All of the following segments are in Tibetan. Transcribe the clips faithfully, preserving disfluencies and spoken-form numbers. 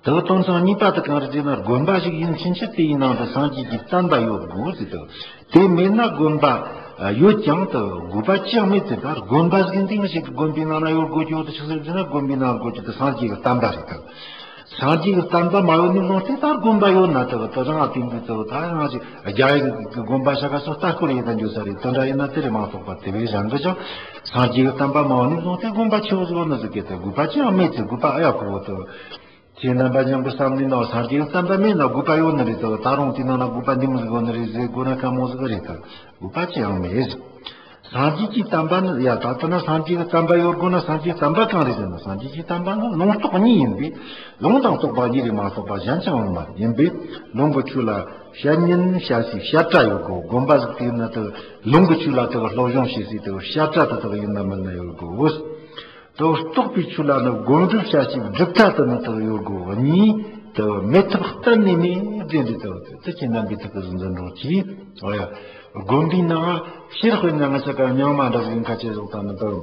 དེ་དོན་ཚན་གཉིས་པ་དེ་གང་རེད་ཟེར་ན། དགོན་པ་ཞིག་ཡིན་ཕྱིན་ཆད་དེ་ཡི་ནང་དུ་སངས་རྒྱས་ཀྱི་བསྟན་པ་ཡོད་དགོས་ཟེར་དོ། དེ་མེད་ན་དགོན་པ་ཡོད་ཀྱང་དེ་དགོས་པ་ཅི་ཡང་མེད་ཟེར། ད་དགོན་པ་ཟིག་འདི་ང་ཞིག་གི་དགོན་པའི་ནང་ན་ཡོད་དགོས་ཀྱི་ཡོད་དེ་ཆི་ཟིག་ཟེར་ན། དགོན་པའི་ནང་དགོས་ཀྱི་དེ་སངས་རྒྱས་ཀྱི་བསྟན་པ་རེད་དེ། སངས་རྒྱས་ཀྱི་བསྟན་པ་མ་ཡོད་ནི་བཟུང་སྟེ་ད་དགོན་པ་ཡོད་ན་དེ་དེ་རང་ཨ་དེ་འདི་དེ་ད་ང་ཞིག་རྒྱ་ཡིག་གི་དགོན་པ་ཤ་ཁ་སོ་ལྟ་སྐོར་ཡེད་ད་འཇུ་ས་རེད། དེ་འདྲ་ཡིན་ན་དེ་རེད་མ་གཏོགས་པ་དེ་བས་གཞན་གི་ཅང་སངས་རྒྱས་ཀྱི་བསྟན་པ་མ་ཡོད་ནི་བཟུང་སྟེ་དགོན་པ་ཆེ་བོ་ཟིག་ཡོད་ནི་ཟིག་གི་དེ་དགོས་པ་ཅི་ཡང་མེད་ཟེར། དགོས་པ་ཨ་ཡ་ཁོ་བོ་དེ། ཁྱེད་རྣམ་པ་མཉམ་པོ་བསམ་ནས་ན། སངས་རྒྱས་ཀྱི་བསྟན་པ་མེད་ན་དགོས་པ་ཡོད་ནི་རེད་དོ། ད་རུང་དེ་ནང་ན་དགོས་པ་འདི་མོ་ཟིག་ཡོད་ནི་རེད་ཟེར་དགོས་ན་དཀའ་མོ་ཟིག་རེད་དོ། དགོས་པ་ཅི་ཡང་མེད། སངས་རྒྱས་ཀྱི་བསྟན་པ་ནི་ཡ། ད་ལྟ་ན་སངས་རྒྱས་ཀྱི་བསྟན་པ་ཡོད་དགོས་ན། སངས་རྒྱས་བསྟན་པ་གང་རེད་ཟེར་ན། སངས་རྒྱས་ཀྱི་བསྟན་པ་ནི་ལུང་རྟོགས་གཉིས་ཡིན་པས། ལུང་དང་རྟོགས་པ་གཉིས་རེད་མ་གཏོགས་པ་གཞན་ཅང་ཡོད་མ་རེད། ཡིན་པས་ལུང་གི་ཆོས་ལ་བཤད་ཉན་བཤད་སའི་བཤད་གྲྭ་ཡོད་དགོས། དགོན་པ་ཟིག་དེ་ཡིན་ན་དེ་ལུང་གི་ཆོས་ལ་དེ་སློབ་སྦྱོང་བྱེད་སའི་དེ་བཤད་གྲྭ་དེ་དག་ཡིན་ན་མིན་ན་ཡོད་དགོས། དེ་རྟོགས་པའི་ཆོས་ལ་ནི་སྒོམ་སྒྲུབ་བྱ་ཞིང་སྒྲུབ་གྲྭ་དུ་ནི་དག་ཡོད་དགོས། གཉིས་དེ་མེད་ཐབས་གཏན་ནས་མེད་དེ་འདྲ་དེ་དེ་ཁྱེད་རྣམ་པའི་ཐུགས་ཀྱི་གཟུང་འཛིན་རོགས་གྱིས། འོ་ཡ། དགོན་པའི་ནང་ཕྱིར་དཔེར་ན་ང་ཆ་ག་རྙིང་མ་འདྲ་ཟིག་ཁ་ཆེ་ཟོག་དང་ནི་དག་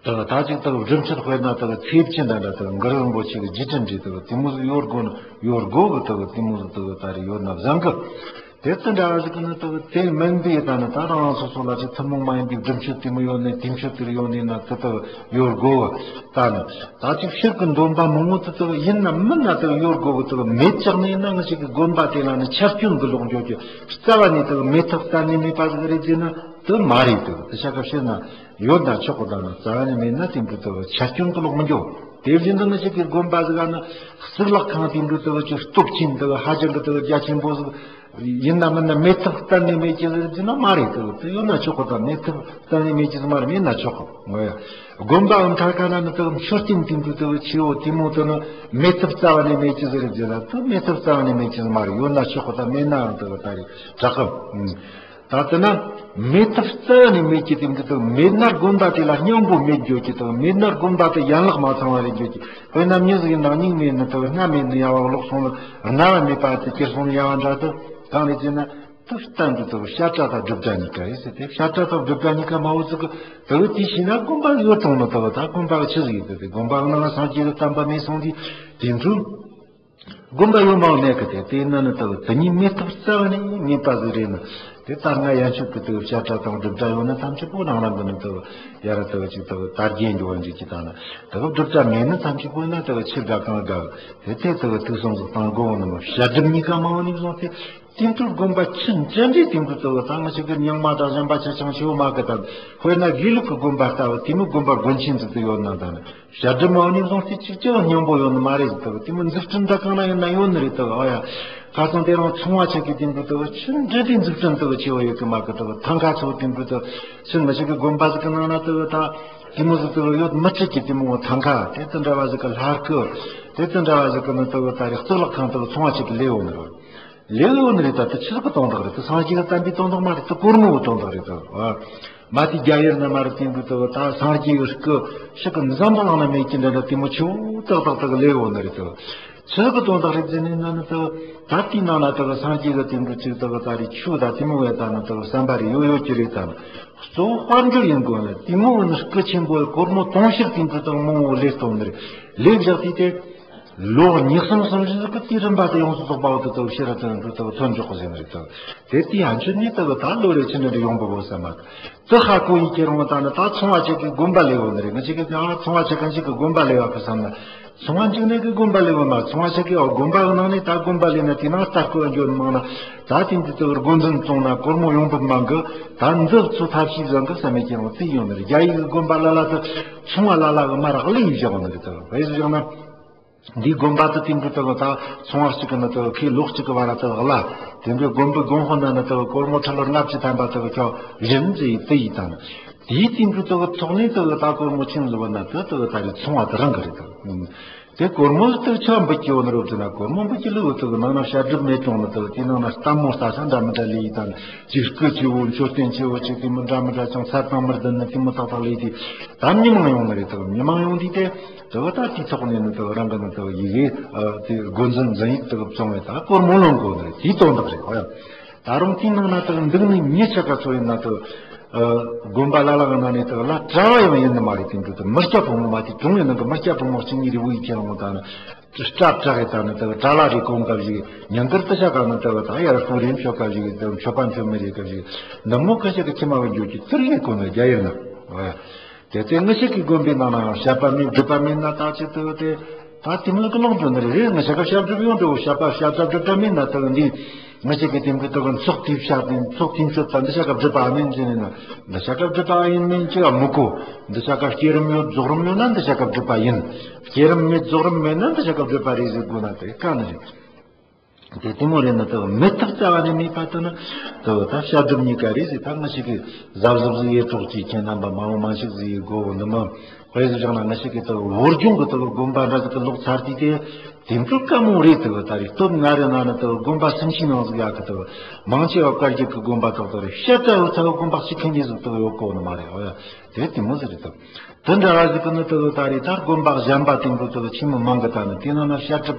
དག་ད་ཅིག་དག་སྒྲུབ་མཆོད་དཔེར་ན་དག་ཚེས་བཅུ་འདྲ་འདྲ་དག་གུ་རུ་རིན་པོ་ཆེ་གི་རྗེས་དྲན་འདྲ་དག་དེ་མོ་ཟིག་ཡོད་དགོས་ནི་ཡོད་དགོས་གི། དག་དེ་མོ་ཟིག་དག་ད་རེ་ཡོད་ན་བཟང་གི། དེ་ལྟ་འདྲ་བ་ཟིག་གི་ནི་དག་དེ་མིན་པའི་ད་ནི་ད་རང་རང་སོ་སོ་ལ་ཅིག་ཐུན་མོང་མ་ཡིན་པའི་སྒྲུབ་མཆོད་དེ་མོ་ཡོད་ནི་དེ་མཆོད་དེ་ཡོད་ནི་ན་དེ་དག་ཡོད་དགོས། ད་ནི་ད་ཅིག་ཕྱིར་གི་འདོན་པ་མང་བོ་དེ་དག་ཡིན་ན་མིན་ན་དག་ཡོད་དགོས་གི། དག་མེད་ཅག་ནི་ན་ང་ཞིག་གི་དགོན་པ་དེ་ལ་ནི་ཆ་སྐྱོན་གི་ལོག་འགྱོ་རྒྱུ། རྩ་བ་ནས་དག་མེད་ཐབས་གཏན་ནས་མེད་པ་ཟིག་རེད་ཟེར་ན་དེ་མ་རེད། དག་དེ་ཆ་ག་ཕྱིར་ན་ཡོད་ན་ཆོག་གི། ད་ནི་རྩ་བ་ནས་མེད་ན་དེ་འདྲ་དག་ཆ་སྐྱོན་གི་ལོག་མི་འགྱོ། དེ་བཞིན་དུ་ང་ཞིག་གི་དགོན་པ་ཟིག་ག་ནི་གཙུག་ལག་ཁང་དེ་འདྲ་དག་ཅིག་སྟོབས་ཆེན་དག་ཧ་ཅང་གི་དག་རྒྱ་ཆེན་པོ་ཟིག་ཡིན་ན་མིན་ན་མེད་ཐབས་གཏན་ནས་མེད་ཀྱི་ཟེར་གྱི་ན་མ་རེད། དེ་དེ་ཡོད་ན་ཆོག་གི། ད་མེད་ཐབས་གཏན་ནས་མེད་ཀྱི་ཟེར་མ་རེད། མེད་ན་ཆོག་གི། ངོ་ཡ། དགོན་པའམ་མཐར་ཁ་ན་ནི་དེ་མཆོད་རྟེན་དེ་འདྲ་དེ་ཆེ་བོ་དེ་མོ་དེ་ནི་མེད་ཐབས་རྩ་བ་ནས་མེད་ཀྱི་ཟེར་གྱི་ན་དེ་མེད་ཐབས་རྩ་བ་ནས་མེད་ཀྱི་ཟེར་མ་རེད། ཡོད་ན་ཆོག་གི། ད་མེད་ནའང་དེ་ད་རེད་དྲག་གི། ད་དེ་ན་མེད་ཐབས་རྩ་བ་ནས་མེད་ཀྱི་དེ་འདྲ་དེ་མེད་ན་དགོན་པ་དེ་ལ་སྙིང་པོ་མེད་འགྱོ་གི། དེ་མེད་ན་དགོན་པ་དེ་ཡན་ལག་མ་ཚང་བ་རེད་འགྱོ་གི། དཔེར་ན་མྱི་ཟིག་ཡིན་ན་སྙིང་མེད་ནི་དེ་སྣ་མེད་ནི་ཡལ་བ་ལོག་སོང་ལ་རྣ་བ་མེད་པ་དེ་གྱུར་སོང་ནི་ཡལ་བ་འདྲ་དེ་གང་རེད་ཅེ་ན། དེ་གཏན་དུ་དག་བཤད་གྲྭ་དང་སྒྲུབ་གྲྭ་གཉིས་ཀ་རེད་ཟེར་ཏེ། བཤད་གྲྭ་དང་སྒྲུབ་གྲྭ་གཉིས་ཀ་མ་འོ་ཙི་གི་དག་དེ་བྱས་ན་དགོན་པ་ཡོད་དང་ནི་དག་ད་དགོན་པ་གི་ཆི་ཟིག་ཡོད་དེ། དགོན་པ་གི་ནང་ལ་སངས་རྒྱས་ཀྱི་བསྟན་པ་མེད་སོང་དུས་དེ་ཚོ་དགོན་པ་ཡོད་མ་མེད་གི། དེ་དེ་ན་ནི་དག་དེ་གཉིས་མེད་ཐབས་རྩ་བ་ནས་མེད་པ་ཟིག་རེད་ནི། དེ་ལྟར་ང་ཡན་ཆོད་ཀྱི་དག་བཤད་གྲྭ་དང་སྒྲུབ་གྲྭ་ཡོད་ན་ཐམས་ཅད་པོ་རང་རང་གི་ནི་དག་ཡ་ར་དག་ཅིག་དག་དར་རྒྱས་འགྱོ་བ་འཇིག་ཅིག་དང་ནི་དག་སྒྲུབ་གྲྭ་མེད་ནི་ཐམས་ཅད་པོ་ན་དག་ཕྱིར་དགའ་གང་དགའ་དེ་དེ་དག་ཐུགས་བསམ་ཟིག་བཏང་དགོས་ནི་མ། བཤད་སྒྲུབ་གཉིས་ཀ་མ་འོ་ནས་བཟུང་སྟེ། དེ་འཕྲོར་དགོན་པ་ཆི་འདྲ་འདྲའི་དེ་འཕྲོར་དུ་ད་ང་ཞིག་གི་རྙིང་མ་དང་གཞན་པ་ཆ་ཆུང་ཆེ་བོ་མ་གི་དང་། དཔེར་ན་དགེ་ལུགས་ཀྱི་དགོན་པ་ལྟ་བུ་དེ་མོ་དགོན་པ་དགོན་ཆེན་ཟིག་ཏུ་ཡོད་ན་དང་། བཤད་སྒྲུབ་མ་ནས་བཟུང་སྟེ་གཅིག་ཀྱང་སྙིང་པོ་ཡོད་ནི་མ་རེད་ཟིག་ཏུ། དེ་མོ་འཛུགས་སྐྲུན་ད་གང་ན་ཡོད་ན་ཡོད་ནི་རེད་དུ། ཨ་ཡ། ཁ་སང་དེ་རིང་ཚོང་བ་ཆ་གི་དེ་འཕྲོར་དུ་ཆི་འདྲ་འདྲའི་འཛུགས་སྐྲུན་དུ་ཆེ་བོ་ཡོད་གི་མ་གི་དུ། ཐང་ཁ་ཚོ་དེ་འཕྲོར་དུ་ཆི་ང་ཞིག་གི་དགོན་པ་ཟིག་གི་ནང་ན་དུ་ད་དེ་མོ་ཟིག་དུ་ཡོད་མི་ཆིག་གི་དེ་མོ་ཐང་ཁ་དེ་དུ་འདྲ་བ་ཟིག་གི་ལྷ་སྐུ་དེ་དུ་འདྲ་བ་ཟིག་གི་ནི་དུ་ད་རེ་གཙུག་ལག་ཁང་དུ་ཚོང་བ་ཆ་གི་ལས་ཡོད་ནི་རེད། ལེའུ་ནི་རེད། ད་དེ་ཆི་ཟིག་གི་དོན་དག་རེད། དེ་སངས་རྒྱས་ཀྱི་བསྟན་པའི་དོན་དག་མ་རེད། དེ་སྒོར་མོའི་དོན་དག་རེད་དོ། མ་དེ་རྒྱ་ཡེར་ན་མ་རེད། དེ་འདུག་དོ། ད་སངས་རྒྱས་ཀྱི་སྐུ་ཞིག་གི་འཛམ་བུ་གླིང་ན་མེད་ཀྱི་འདྲ་འདྲ་དེ་མོ་ཆེ་བོ་ཏག་ཏག་ཏག་ལེའུ་ནི་རེད་དོ། ཆི་ཟིག་གི་དོན་དག་རེད་ཟེར་ནས་ན་ནི་དོ། ད་དེའི་ནང་ན་དོ་སངས་རྒྱས་ཀྱི་དེ་འདུག་ཅིག་དོ་ད་རེད། ཆོས་ད་དེ་མོ་བས་ད་ནི་དོ་བསམ་པ་རེ་ཡོད་ཡོད་ཀྱི་རེད། ད་ནི་གཙོ་བོ་དཔལ་འབྱོར་ཡིན་དགོས་ནི་དེ་མོ་ནི་སྐུ་ཆེན་པོའི་སྒོར་མོ་དུང་ཕྱུར་དེ་འདུག་དོ་མང་བོ་ལས་གཏོང་ནི་རེད། ལས་བཞག་དུས་དེ། ལོ་ཉི་ཤུ་སུམ་ཅུ་ཟིག་གི་དུས་རིམ་པ་དེ་ཡོངས་སུ་རྫོགས་པ་འོ་དེ་དག་ཕྱིར་ར་དོན་འགྲོ་དག་ཐོན་འཇོག་གི་ཟེར་ནི་རེད་དག། དེ་དུས་ཡང་ཆོད་ནི་དག་ད་ལོ་རེ་ཕྱི་ནས་རེ་ཡོང་བ་བོ་བསམ་མ། དེ་ཧ་གོ་ཡི་ཁྱེད་རང་ད་ནི་ད་ཚོང་བ་ཆེ་གི་དགོན་པ་ལས་འོ་ནི་རེད། ང་ཆེ་གི་ཡང་ཚོང་བ་ཆེ་གང་ཞིག་གི་དགོན་པ་ལས་བ་གི་བསམ་ན། ཚོང་བ་འཇིག་ནས་གི་དགོན་པ་ལས་བ་མ། ཚོང་བ་ཆེ་གི་ཡང་དགོན་པ་གི་ནང་ནས་ད་དགོན་པ་ལས་ན་དེ་ནང་ལྟ་སྐོར་འགྱོ་ནི་མང་ན། ད་དེ་འདི་དག་སྒོ་འཛིན་བཙོང་ན་སྒོར་མོ་ཡོང་བབ་མང་གི། ད་འདི་ཚོ་ཐབས་ཤེས་བཟང་གི་བསམ་མེད་ཁྱེད་རང་དེ་ཡོང་ནི་རེད། རྒྱ་ཡིག་གི་དགོན་པ་ལ་ལ་དུ་ཚོང་བ་ལ་ལ་གི་མ་རག་ལས་ཡིན་བཞག་ནི་རེད་དག། བས་སུ་བཞག་ན། འདིའི་དགོན་པ་དུ་དེ་འདྲ་དག་ད་ཚོང་བ་གཅིག་གི་ནི་དག་ཁོས་ལོ་གཅིག་གི་བར་དུ་གླ། དེ་འདྲའི་དགོན་པའི་དགོན་དཔོན་ན་ནི་དག་སྒོར་མོ་ཁྲི་ལོར་ལྔ་བཅུ་ཐམ་པ་དག་ཁྱོད་རིན་ཟེར་དེ་ཡིས་དང་། དེའི་དེ་འདྲ་དག་ཐོག་ནས་དག་ད་སྒོར་མོ་ཆིན་ཟེར་བ་ན་དེ་དག་ད་རེས་ཚོང་བ་དེ་རང་གི་རེད་དག། དེ་སྒོར་མོ་དེ་ཆ་འབུད་ཀྱི་འོ་ན་རོབ་ཟེར་ན་སྒོར་མོ་འབུད་ཀྱི་ལུགས་དག་ནང་ན་བཤད་སྒྲུབ་མེད་གྲོང་ནི་དག་དེ་ནང་ན་ལྟད་མོ་ལྟ་ས་འདྲ་མི་འདྲ་ལས་ཡིས་དང་། ཅིག་སྐུ་ཆེ་བོ་མཆོད་རྟེན་ཆེ་བོ་ཅིག་དེ་མི་འདྲ་མི་འདྲ་ཅང་ཚར་དང་མི་ལྡན་ནི་དེ་མོ་ཏག་ཏག་ལས་དེ་ད་མི་མང་ཡོང་ནི་རེད་དག། མི་མང་ཡོང་དུས་དེ། དེ་བ་ད་དེའི་ཐོག་ནས་ནི་དེ་རང་གི་ནི་དེ་ཡི་གེ་དེ་སྒོ་འཛིན་འཛིན་ཡིག་དེ་བཙོང་བའི་ད་སྒོར་མོ་ལོན་དགོས་ནི་རེད། དེའི་དོན་དག་རེད། ཧོ་ཡ། ད་རུང་དེའི་ནང་ན་དེ་འདུག་ནི་མྱི་ཆ་ག་ཚོད་ཡིན་ན་དེ་ དགོན་པ་ལ་ལ་གི་ནང་ནས་དག་ལ་གྲྭ་བ་ཡང་ཡིན་ནི་མ་རེད། དེ་འདྲ་དག་མི་སྐྱ་ཕོ་མོ་མ་དེ་གྲོང་ཡིན་ནང་གི་མི་སྐྱ་ཕོ་མོ་གཅིག་གཉིས་རེ་བོ་ཡིན་ཁྱེད་རང་ད་ནི་སྐྲ་བྲེགས་ཡི་ད་ནི་དག་གྲྭ་ལ་རེ་གོང་སྐབས་ཤིག་ཉིན་དཀར་དུ་ཤ་ག་ནི་དག་ད་ཡར་སྤུ་རིན་མཆོད་སྐབས་ཤིག་དག་མཆོད་པ་མཆོད་མི་རེ་སྐབས་ཤིག་ནི་མོ་ཁ་ཤས་ཀྱི་ཁྱིམ་མ་བ་འགྱོ་གི་ཚུར་ཡེ་གོ་ནི་རྒྱ་ཡིན་ནི། དེ་ཚེ་ངི་ཞིག་གི་དགོན་པའི་ནང་ན་ཡང་བཤད་པ་མེད་སྒྲུབ་པ་མེད་ན་ད་ཅི་ཏུ་དེ། ད་དེ་མོ་གི་ལོག་འགྲོ་ནི་རེད། ངི་ཞིག་ག་བཤད་སྒྲུབ་ཡོང་འགྲོ་བཤད་པ་བཤད་སྒྲུབ་སྒྲུབ་པ་མེད་ན་ཏུ་འདི། ངི་ཞིག་གི་དེ་མོ་གི་ཏུ་གི་ཚོགས་དེ་བཤད་དེ་ཚོགས་དེ་མཆོད་ད་འདི་ཞག་ག་སྒྲུབ་པ་མེད་ཅི་ནི་ན། འདི་ཞག་ག་སྒྲུབ་པ་ཡིན་མིན་ཅི་ཡང་མི་གོ། འདི་ཞག་ག་བསྐྱེད་རིམ་ཡོད་རྫོགས་རིམ་ཡོད་ན་འདི་ཞག་ག་སྒྲུབ་པ་ཡིན། བསྐྱེད་རིམ་མེད་རྫོགས་རིམ་མེད་ན་འདི་ཞག་ག་སྒྲུབ་པ་རེད་ཟེར་དགོས་ན་དེ་དཀའ་ནི་རེད། དེ་དེ་མོ་རེད་ན་དག་མེད་ཐབས་རྩ་བ་ནས་མེད་པ་དུ་ནི་དག་ད་བཤད་སྒྲུབ་གཉིས་ཀ་རེད་ཟེར། ད་ང་ཞིག་གིས་གཟབ་གཟབ་ཟིག་ཡེ་གྲོགས་ཀྱིས་ཁྱེད་རྣམ་པ་མ་འོངས་མ་ཞིག་ཟིག་ཡེ་དགོ་འོ་འདི་མོ་དཔེ་ཟིག་བཞག་ན། ང་ཞིག་གིས་དག་བོད་ལྗོངས་གི་དག་དགོན་པ་འདྲ་ཟིག་གི་ལོག་ཚར་དུས་དེ་དེ་འཕྲོ་དཀའ་མོ་རེད། དག་ད་རེད་སྟོད་མངའ་རིས་ནང་ནི་དག་དགོན་པ་སུམ་ཅུའི་ནང་ཟིག་ཡག་གི་དག་མང་ཆེ་བ་བཀའ་བརྒྱུད་གི་དགོན་པ་དག་དག་རེད། བཤད་གྲྭ་བོ་ཚ་བོ་དགོན་པ་ཞིག་ཁེངས་ནས་ཟིག་དག་ཡོད་གོ་ནི་མ་རེད། འོ་ཡ། དེ་དེ་མོ་ཟིག་རེད་དོ། དེ་འདྲ་བ་ཟིག་གི་ནི་དེ་ད་རེས་ད་དགོན་པ་གཞན་པ་དེ་འདྲ་དེ་ཆེན་མོ་མང་གི་ད་ནི་དེ་ནང་ན་བཤད་སྒྲུབ་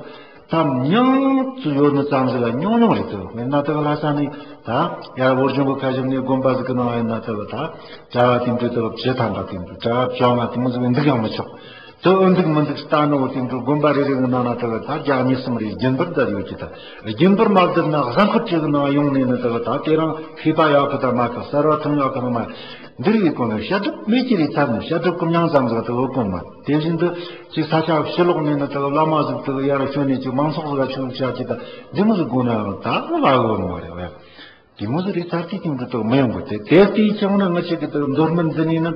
ད་མྱང་ཙུ་ཡོད་ནི་ཙམ་ཟིག་ལ་ཉུང་ཉུང་རེད་དོ། དཔེར་ན་དེ་ལྷ་ས་ནས་ད་ཡར་བོད་ལྗོངས་གི་ཁ་ཞབས་ནས་དགོན་པ་ཟིག་གི་ནང་ཡིན་ན་དེ་ད་གྲྭ་བ་དེ་འདྲ་དེ་བཅུ་ཐམ་པ་དེ་འདྲ་གྲྭ་བ་བཅོ་ལྔ་དེ་མོ་ཟིག་འདུག་ཡང་མི་ཆོག་དེ་འོ་འདུག་མི་འདུག་ལྟ་ནོ་དེ་འདྲ་དགོན་པ་རེ་རེ་གི་ནང་ན་དེ་ད་བརྒྱ་གཉིས་གསུམ་རེ་རྒྱུན་པར་བསྡད་ཡོད་ཀྱི་ད། རྒྱུན་པར་མ་བསྡད་ན་གཟའ་འཁོར་གཅིག་གི་ནང་ཡོང་ནས་ནི་དེ་ད་དེ་རང་མཁས་པ་ཡག་གི་ད་མ་གི་གསར་བ་ཐོན་ཡག་གི་ནང་མ། འདིར་ཡི་གོང་ནས་བཤད་སྒྲུབ་མེད་ཀྱི་རེད་ཚར་ནས་བཤད་སྒྲུབ་ཀུན་མྱང་ཙམ་ཟིག་ཏུ་འོ་གོང་མ། དེ་བཞིན་དུ་ཅིག་ས་ཆ་ཕྱི་ལོགས་ནས་ནི་དེ་བླ་མ་ཟིག་ཏུ་ཡར་བྱོན་ནས་ཅིག་མང་ཚོགས་ཟིག་ཆུ་བཤད་ཀྱི་ད་འདི་མོ་ཟིག་དགོས་ན་ཡང་ད་ལ་གོ་ནི་མ་རེད་བས། དེ་མོ་ཟིག་རེད་ཚར་དུས་དེང་དུ་དུ་མི་ཡོང་གི་དེ་དེ་དེའི་ཆང་ན་ང་ཅིག་གི་དུ་མདོ་སྨད་འཛིན་ནས་ནི་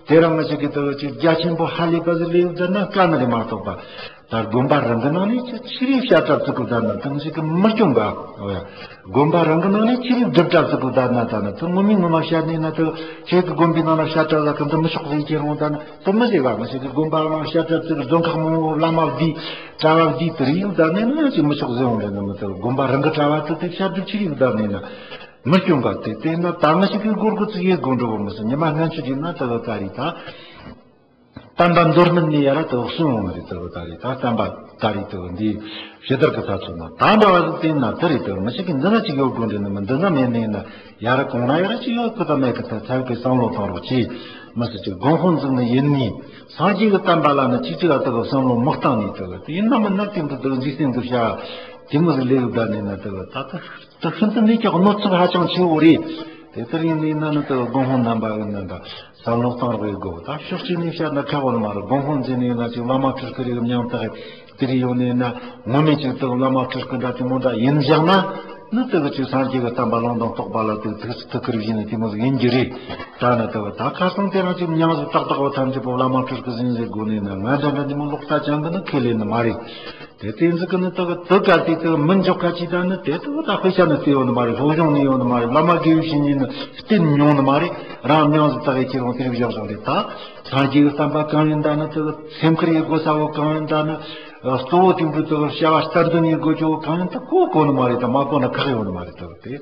དེ་རང་ང་ཅིག་གི་དུ་ཅིག་རྒྱ་ཆེན་པོ་ཧ་ལས་པ་ཟིག་ལས་ཡོད་ད་ན་དཀའ་ནི་རེད་མ་གཏོགས་པ། ད་དགོན་པ་རང་གི་ནང་ནས་ཅི་ཆི་རིགས་བཤད་གྲྭ་བཙུགས་གི་བསྡད་ན་དང་ཞིག་གི་མི་སྐྱོང་ག། འོ་ཡ། དགོན་པ་རང་གི་ནང་ནས་ཆི་རིགས་སྒྲུབ་གྲྭ་བཙུགས་གི་བསྡད་ན་ད་ན་དུ་ངོ་མའི་ངོ་མ་བཤད་ནས་ན་དུ་ཁྱེད་ཀྱི་དགོན་པའི་ནང་ན་བཤད་གྲྭ་ལ་གི་འདི་མི་ཆོག་ཟེར་ཁྱེད་རང་ད་ན་དུ་མི་ཟེར་ག། ང་ཞིག་གི་དགོན་པ་ནང་བཤད་གྲྭ་བཙུགས་རྫོང་ཁག་མང་བོ་བླ་མ་བསྡུས་གྲྭ་བ་བསྡུས་དུ་རིགས་ཡོད་ད་ནས་ན་ཅི་མི་ཆོག་ཟེར་འོང་རེད་ན་མི་དུ་དགོན་པ་རང་གི་གྲྭ་བ་ཚོ་དེ་བཤད་སྒྲུབ་ཆི་རིགས་བསྡད་ནས་ན་མི་སྐྱོང་ག། དེ་དེ་ན་ད་ང་ཞིག་གི་སྒོར་སྒོར་ཚིག་ཡེ་དགོས་འགྲོ་བོ་མི་སྲིད། ཉི་མ་སྔན་ཆད་ཡིན་ན་དུ་ད་རིགས་ད། བསྟན་པ་མདོ་སྨད་ནས་ཡར་དུ་གསུང་ཡོང་ནི་རེད་དུ་ད་རེད་ད་བསྟན་པ་ད་རེད་དུ་འདི་ཕྱི་དར་གི་ཚ་ཚོད་ན་ད་འདྲ་བ་ཟིག་བསྟན་ན་དུ་རེད་དུ་མི་ཞིག་གི་འདི་ན་ཅིག་ཡོད་དགོས་འདྲེ་ནི་མི་འདི་ན་མེད་ནི་ཡིན་ན་ཡར་གོང་ན་ཡར་ཅིག་ཡོད་ཁུ་ད་མེད་གི་ད་ཚ་བའི་བསམ་བློ་བཏང་རོགས་གྱིས། མི་སྲིད་ཅིག་དགོན་དཔོན་ཟིག་ནི་ཡིན་ནི་སངས་རྒྱས་ཀྱི་བསྟན་པ་ལ་ནི་ཅིག་ཅིག་ཨ་དུ་གི་བསམ་བློ་མི་བཏང་ནི་དུ་དེ་ཡིན་ན་མི་ན་དེ་འདི་དུ་འཇིག་རྟེན་དུ་བྱ་དེ་མི་ཟིག་ལས་གི་ད་ནི་ན་དུ་ད་དུ། ད་ཤིན་ཏུ་ནས་ཀྱང་གནོད་ཚབས་ཧ་ཅང་ཆེ་བོ་རེད། དེ་ལྟར་ཡིན་ནས་ན་ནི་དེ་དགོན་དཔོན་རྣམ་པ་ཡིན་ན་འདྲ་བསམ་བློ་གཏོང་རོགས་ཡེད་དགོས། ད་ཕྱོགས་གཅིག་ནས་བཤད་ན་ཁག་པོ་ནི་མ་རེད། དགོན་དཔོན་ཟེར་ནས་ཡིན་ན་ཅིག་བླ་མ་སྤྲུལ་སྐུ་རེད་མྱང་ཐག་དེ་རིགས་ཡོང་ནས་ན་ངོ་མས་ཅིག་དེ་བླ་མ་སྤྲུལ་སྐུ་འདྲ་དེ་མོ་འདྲ་ཡིན་བཞག་ན་ནི་དེ་གི་ཅིག་སངས་རྒྱས་ཀྱི་བསྟན་པ་ལུང་དང་རྟོགས་པ་ལ་དེ་ཐུགས་ཐུགས་ཁུར་བཞེས་ནས་དེ་མོ་ཟིག་ཡིན་རྒྱུ་རེད། ད་ནི་དེ་ད་ཁ་སང་དེ་རང་ཅིག་མྱང་ཟིག་ཏག་ཏག་བ་ཐམས་ཅད་པོ་བླ་མ་སྤྲུལ་སྐུ་ཟིན་ཟེར་དགོས་ནས་ན་ང་འདྲ་འདྲ་དེ་མོ་ལོག་ལྟ་ཅང་གི་ནི་ཁས་ལེན་ནི་མ་རེད། དེ་བསྟན་འཛིན་གི་ནི་དག་དུ་ག་དེ་དག་མི་འཇོག་ཁ་ཅིག་ད་ནི་དེ་དག་ད་དཔེ་ཆ་ནི་བལྟས་ཡོད་ནི་མ་རེད། སློབ་སྦྱོང་ནི་ཡོད་ནི་མ་རེད། བླ་མ་དགེ་བའི་བཤེས་གཉེན་ནི་བསྟེན་མྱོང་ནི་མ་རེད། རང་མྱང་ཟིག་དག་གི་ཁྱེད་རང་དེ་རིགས་བཞག་བཞག་རེད། ད་སངས་རྒྱས་ཀྱི་བསྟན་པ་གང་ཡིན་ད་ནི་དག་སེམས་ཁུར་ཡེད་དགོས་ས་བོ་གང་ཡིན་ད་ནི་གཙོ་བོ་དེ་འདྲ་དག་བྱ་བ་རྩ་འདོན་ཡེད་དགོས་ཆོག་གང་ཡིན་ད་གོ་གོ་ནི་མ་རེད། ད་མ་གོ་ན་ཁག་ཡོད་ནི་མ་རེད། དག་དེ་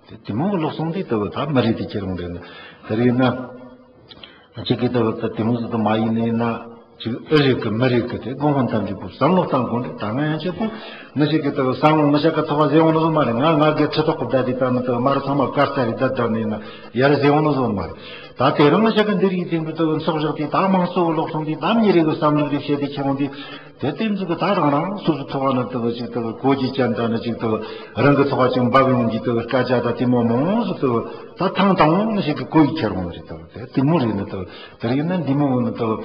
དེ་དེ་མོ་གི་ལོག་སོང་དེ་དག་ད་མི་རེད། དེ་ཁྱེད་རང་རེད་ནི་དེ་རེད་ན། ཅིག་གིས་ལྟ་བུ་ད་དེ་མོ་ཟིག་ཏུ་མ་ཡིན་ནི་ཡིན་ན་ཅིག་ཨེ་རེད་གི་མི་རེད་གི། དེ་དགོན་དཔོན་ཐམས་ཅད་པོ་བསམ་བློ་གཏང་དགོས་འདྲ། ད་ང་ཡང་ཅིག་པོ་ང་ཞིག་གིས་ལྟ་བུ་བསམ་བློ་ང་ཞིག་གི་ཐོག་ག་ཟེར་འོང་ནི་བཟོ་མ་རེད། ང་ང་གི་ཁྲི་ཐོག་གི་བསྡད་དེ་ད་ནི་ལྟ་བུ་མ་རུ་ཚང་མ་དཀར་ས་རེད་བསྡད་བསྡད་ནི་ཡིན་ན་ཡར་ཟེར་འོང་ནི་བཟོ་མ་རེད། ད་དེ་རིང་ང་ཞིག་གི་འདི་རིགས་དེ་འདྲ་ལྟ་བུ་ཚོགས་བཞག་དེ་ད་མང་གཙོ་བོ་ལོག་སོང་དེ་ད་མི་རེ་གི་བསམ་བློ་རེ་བཤད་དེ་ཁྱེར་འོང་དེ། དེ་ལྟའི་མཛུབ་གུ་ད་རང་རང་སོ་སོའི་ཐོག་ནས་ལྟ་བུ་ཅིག་ལྟ་བུ་གོ་རྒྱུ་ཅན་དང་ནི་ཅིག་ལྟ་བུ་རང་གི་ཐོག་ཅིག་འབབ་ཡོང་རྒྱུ་ལྟ་བུ་སྐད་ཆ་དང་དེ་མོ་མང་སུ་ལྟ་བུ་ད་ཐང་དང་ནི་ཞིག་གི་གོ་ཡི་ཁྱེར་འོང་རེད། ལྟ་བུ་དེ་དེ་མོ་རེད་ནི་ལྟ་བུ་དེ་རེད་ན་འདི་མོ་ནི་ལྟ་བུ་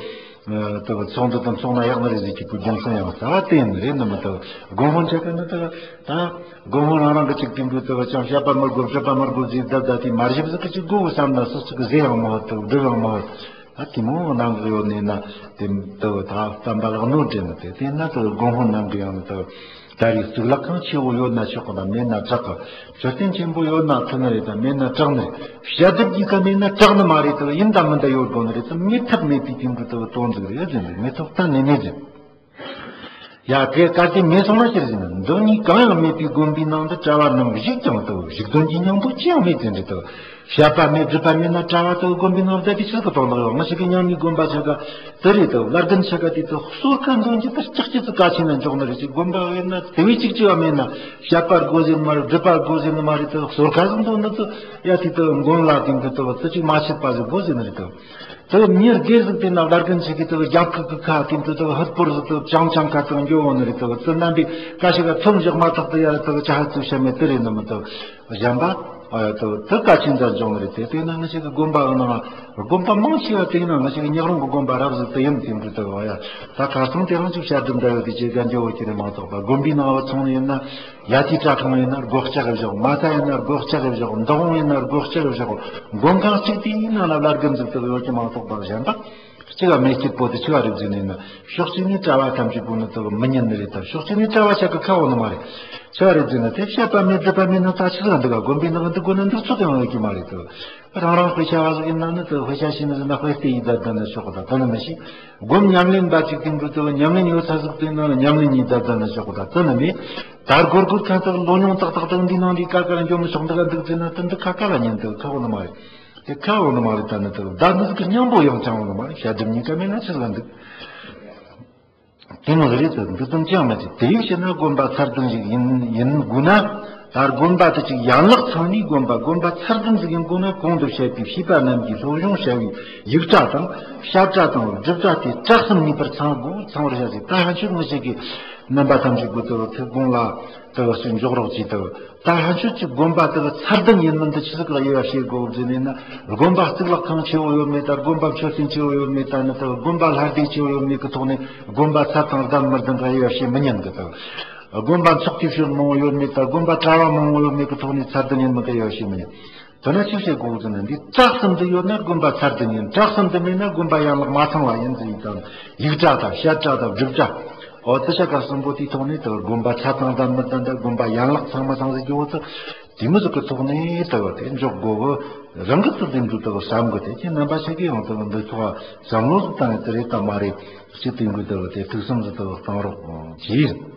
ལྟ་བུ་ཚོགས་འདུ་དང་ཚོགས་ན་ཡག་ནི་རེད་ཟེར་གྱི་བུ་རྒྱུ་མཚན་ཡང་རྩ་བ་བསྟན་ནི་རེད་ནི་མི་ལྟ་བུ་དགོན་དཔོན་ཆ་ག་ནི་ལྟ་བུ་ད་དགོན་དཔོན་རང་རང་གི་ཅིག་དེ་འདྲ་ལྟ་བུ་ཅང་བཤད་པ་མི་དགོས་སྒྲུབ་པ་མི་དགོས་ཟེར་བསྡད་བསྡད་དེ་མ་གཞི་ཟིག་གི་ཅིག་དགོས་བསམ་ན་སུ་ཚིག་གི་ཟེར་ཡང་མ་ལྟ་བུ་སྒྲུབ་ཡང་མ་ལྟ་བུ། ད་དེ་མོ་གནང་གི་ཡོད་ནས་ན་དེ་ལྟ་བུ་ད་བསྟན་པ་ལ་གནོད་འདྲེན་ནི་དེ་དེ་ན་ལྟ་བུ་དགོན་དཔོན་རྣམས་ཀྱི་ཡང་ལྟ་བུ་ད་རེས་གཙུག་ལག་ཁང་ཆེ་བོ་ཡོད་ན་ཆོག་གི་ད་མེད་ན་དྲག་གི། མཆོད་རྟེན་ཆེན་པོ་ཡོད་ན་མཐུ་ནི་རེད། ད་མེད་ན་དྲག་ནི་རེད། བཤད་སྒྲུབ་ཀྱི་ཁ་མེད་ན་དྲག་ནི་མ་རེད། ལྟ་བུ་ཡིན་ད་མིན་ད་ཡོད་དགོས་ནི་རེད། ད་མེད་ཐབས་མེད་པའི་དེ་འདྲ་ལྟ་བུ་དོན་ཟིག་རེད་ཟེར་ནས་མེད་ཐབས་གཏན་ནས་མེད་ཟེར། ཡ་གེ་གལ་ཏེ་མེད་སོང་ན་ཕྱིར་ཟིན་ བདག་ཉིད་གང་ཡང་མེད་པའི་དགོན་པའི་ནང་དུ་གྲྭ་བ་རྣམས་བཞུགས་ཀྱང་དུ་བཞུགས་དོན་གྱི་སྙིང་པོ་ཅི་ཡང་མེད་ཅེས་འདྲི་དུ། བཤད་པ་མེད་སྒྲུབ་པ་མེད་ན་གྲྭ་བ་དུ་དགོན་པའི་ནང་བསྡད་དེ་ཆི་ཟིག་གི་དོན་དག་ཡོད། ང་ཞིག་གི་ཉམས་ནི་དགོན་པ་ཆ་ག་དུ་རེད་དུ། བླ་རྒན་ཆ་ག་དེ་དུ་གསོལ་ཁ་འདོན་གྱི་དུ་ལྕགས་ཀྱི་དུ་ག་ཆེ་ན་འཇོག་ནི་རེད། ཅིག་དགོན་པ་ཡིན་ན་དེ་བས་ཅིག་ཅི་བ་མེད་ན་བཤད་པ་དགོས་ཟེར་ནི་མ་རེད། སྒྲུབ་པ་དགོས་ཟེར་ནི་མ་རེད། དུ་གསོལ་ཁ་ཟིག་འདོན་ནི་དུ་ཡ་དེ་དུ་མགོན་ལ་དེང་དུ་དུ་དུ་ཅིག་མ་ཆད་པ་ཟིག་དགོས་ཟེར་ནི་རེད་དུ། དེ་མྱི་སྒེར་ཟིག་དེ་ན་བླ་རྒན་ཆེ་གི་དེ་རྒྱབ་ཁུག་གི་ཁ་དེ་དུ་དེ་ཧུད་པོར་ཟིག་དེ་བྱང་བྱང་ཁ་དང་འགྱོ་འོང་ནི་རེད། དེ་དེ་རྣམ་པའི་ཀ་ཞིག་ག་ཚོམ་བཞག་མ་ཐག་ཏུ་ཡ་དེ་ཅ་ཧ་ཚུགས་བཤད་མེད་དེ་རེད་ནི་མི་དེ་གཞན་པ་ཨ་ཡ་དེ་དེ་ག་ཆེན་ཙམ་འབྱུང་ནི་རེད། དེ་དེ་ན་ང་ཞིག་གི་དགོན་པ་འོ་ན་དགོན་པ་མང་ཆེ་བ་དེ་ན་ང་ཞིག་གི་ཉག་རོང་གི་དགོན་པ་རབ་ཟིག་དེ་ཡིན་དེ་འདྲ་དེ་ཨ་ཡ་ད་ཁ་སང་དེ་རང་ཅིག་བཤད་སྒྲུབ་འདྲ་ཡོད་དེ་ཅེ་ག་འགྱོ་འོ་ཁྱེར་མ་གཏོགས་པ་དགོན་པའི་ནང་བ་ཚོང་ནི་ཡིན་ན། ཡ་ཏི་གྲྭ་ཁང་ཡིན་ན་སྒོ་ལྕགས་བཞག་མ་ཐ་ཡིན་ན་སྒོ་ལྕགས་བཞག་མདོ་དབང་ཡིན་ན་སྒོ་ལྕགས་བཞག་མགོན་ཁང་གཅིག་དེའི་ནང་ལ་བླ་རྒན་ཟིག་དག་ཡོད་ཀྱི་མ་གཏོགས་པ་གཞན་པ་གཅིག་ལ་མེད་སྐྱིད་པོ་དེ་ཆི་བ་རེད་ཟེར་ནས་ན། ཕྱོགས་གཅིག་ནས་གྲྭ་བ་ཐམས་ཅད་པོ་ནི་དག་མི་ཉན་ནི་རེད། ད་ཕྱོགས་གཅིག་ནས་གྲྭ་བ་ཆ་གི་ཁ་འོ་ནི་མ་རེད། ཆི་བ་རེད་ཟེར་ན་དེ་བཤད་པ་མེད་སྒྲུབ་པ་མེད་ན་ད་ཆི་ཟིག་འདུག་ག་དགོན་པའི་ནང་འདུག་དགོས་ན་འདུག་ཚོད་ཡང་ཡོད་ཀྱི་མ་རེད་དོ། རང་རང་དཔེ་ཆ་བ་ཟིག་ཡིན་ན་ནི་དེ་དཔེ་ཆ་ཤེས་ནི་ཟིན་ན་དཔེ་ལྟ་ཡི་ད་ད་ནི་ཆོག་གི་ད་ད་ནི་མི་ཤེས། སྒོམ་ཉམས་ལེན་པ་ཅིག་དེང་དུས་དེ་ཉམས་ལེན་ཡོད་ས་ཟིག་དེ་ན་ཉམས་ལེན་ཡིན་ད་ད་ནི་ཆོག་གི་ད་ད་ནི་མེད། ད་སྒོར་སྒོར་ཁ་ད་ལོ་ཉུང་ཏག་ཏག་ད་འདི་ནང་འདི་ཀ་ཀ་ལ་འཇོམས་ནི་ཆོག་འདི་ག་འདུག་ཟེར་ན་ད་འདི་ཁ་ཁ་ལ་ཉན་དེ་ཁ་འོ་ནི་མ་རེད། དེ་ཁ་འོ་ནི་མ་རེད། ད་ནི་དེ་ད་ནི་ཟིག་གི་སྙིང་པོ་ཡང་ཅང་འོ་ནི་མ་རེད། བཤད་སྒྲུབ་གཉིས་ཀ་མེད་ན་ཆི་ཟིག་ག་འདུག་དེ་མོ་རེད་དུ་འདི་ཙམ་ཅང་མེད་ཅིག་དེ་ཡིན་ཕྱིར་ན་དགོན་པ་ཚར་བདུན་ཞིག་ཡིན་ཡིན་དགོས་ན། ད་དགོན་པ་དེ་ཅིག་ཡན་ལག་ཚང་ནས་དགོན་པ་དགོན་པ་ཚར་བདུན་ཞིག་ཡིན་དགོས་ན་གོང་དུ་བཤད་པའི་བྱིས་པ་རྣམས་ཀྱིས་སློབ་སྦྱོང་བྱ་བའི་ཡིག་གྲྭ་དང་བཤད་གྲྭ་དང་སྒྲུབ་གྲྭ་དེ་གྲྭ་གསུམ་ངེས་པར་ཚང་དགོས། ཚང་བར་བྱ་ཞིག་ད་ཧ་ཆོད་ངེས་ཤིག་གི་རྣམ་པ་ཐམས་ཅད་དགོས་དུ་ཐུགས་དགོངས་ལ་དུ་ཞིག་འཇོག་རོགས་གྱིས་དུ། ད་ལྷ་ཆོས་ཀྱི་དགོན་པ་དག་ཚར་ལྡན་ཡིན་མིན་དུ་ཆི་ཟིག་ལ་དབྱེ་བ་བྱེད་དགོས་ཟེར་ནས་ན། དགོན་པ་གཙུག་ལག་ཁང་ཆེ་བོ་ཡོད་མེད་དང་དགོན་པ་མཆོད་རྟེན་ཆེ་བོ་ཡོད་མེད་དང་ནི་དག་དགོན་པ་ལྷ་སྡེ་ཆེ་བོ་ཡོད་མེད་ཀྱི་ཐོག་ནས་དགོན་པ་ཚར་དང་ལྡན་མི་ལྡན་ག་དབྱེ་བ་བྱེད་མི་ཉན་གི་དག་དགོན་པ་ཚོགས་ཀྱི་ཞོལ་མང་བོ་ཡོད་མེད་དང་དགོན་པ་གྲྭ་བ་མང་བོ་ཡོད་མེད་ཀྱི་ཐོག་ནས་ཚར་ལྡན་ཡིན་མིན་ག་དབྱེ་བ་བྱེད་མི་ཉན། དེ་ན་ཆི་བྱེད་དགོས་ཟེར་ན་འདི་གྲྭ་གསུམ་དུ་ཡོད་ན་དགོན་པ་ཚར་ལྡན་ཡིན། གྲྭ་གསུམ་དུ་མེད་ན་དགོན་པ་ཡན་ལག་མ་ཚང་བ་ཡིན་ཟེར་ཡིན་དང་ཡིག་གྲྭ་དང་བཤད་གྲྭ་དང་སྒྲུབ་གྲྭ། འོ་དེ་ཆ་ག་གསུམ་པོ་དེའི་ཐོག་ནས་དེ་དགོན་པ་ཆ་ཚང་དང་མི་ཚང་དང་དགོན་པ་ཡན་ལག་ཚང་མ་ཚང་ཟེར་རྒྱུ་བོ་ཚོ་དེ་མི་ཟིག་གི་ཐོག་ནས་དེ་བ་དེ་འཇོག་དགོས་གི། རང་གི་ཚུལ་དེ་འདུག་དེ་བསམ་གི། དེ་ཁྱེད་རྣམ་པ་ཆ་གི་ཡང་དེ་འདི་ཐོག་བསམ་བློ་ཟིག་བཏང་ཡོད་དེ་རེད་དམ་མ་རེད། ཅི་དེ་འདུག་དེ་བ་དེ་ཐུགས་བསམ་ཟིག་དེ་བ་བཏང་རོགས་གྱིས།